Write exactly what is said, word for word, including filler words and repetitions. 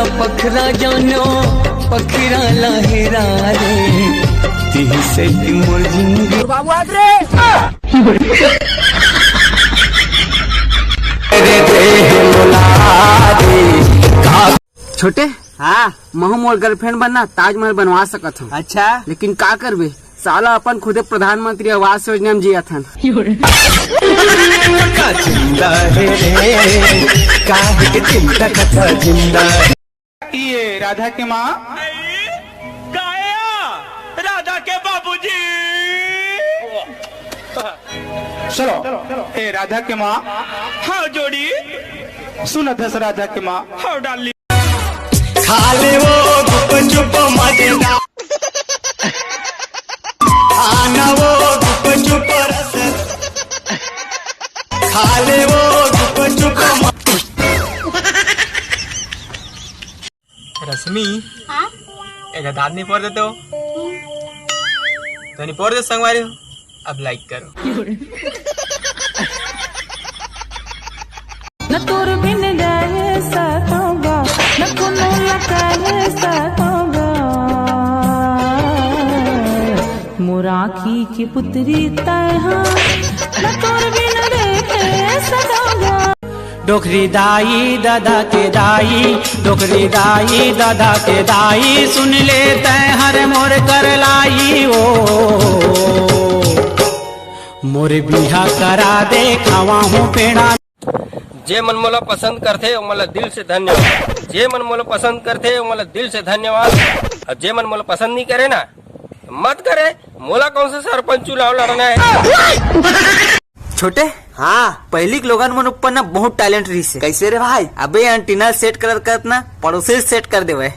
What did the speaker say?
पखरा जानो, पखरा लहरा रे, तिही से मोर जिंदगी। बाबू आ रे। छोटे, हाँ। महू मोर गर्लफ्रेंड बनना ताजमहल बनवा सकत हूँ। अच्छा। लेकिन का करबे, साला अपन खुदे प्रधानमंत्री आवास योजना में जियत हन। का जिंदा है रे, काहे के चिंता करता जिंदा है। ये राधा के माँ। गाया राधा के बाबूजी। चलो, ए राधा के माँ। हाँ जोड़ी। सुन दस राधा के माँ। हाँ डाली। खा ले वो गुपचुप मजेदार। खाना वो गुपचुप रस। खा ले वो गुपचुप म- रश्मि, हाँ? एला दांत नहीं पोर देते हो? तो नहीं पोर दे संगवारी हो। अब लाइक करो। न तोर बिन रह सकोगा, न कोनो ला कह सकोगा। मोर आँखी के पुतरी तैं हा, न तोर बिन रह सकोगा। डोकरी दाई, ददा के दाई, डोकरी दाई, ददा के दाई, सुन ले तैं हर मोर कर लाई ओ। मोर बिहा करा दे, खावा हूँ पेड़ा। जे मन मोला पसंद करथे, ओमन ला दिल से धन्यवाद। जे मन मोला पसंद करथे, ओमन ला दिल से धन्यवाद। अउ जे मन मोला पसंद नहीं करे ना, मत करे। मोला कौन सा सरपंच चुनाव लड़ना है? छोटे, हाँ। पहली के लोगन मन ऊपर ना बहुत टैलेंट रहिस हे। कैसे रे भाई? अबे एंटीना सेट करत करत ना पड़ोसी सेट कर देवे।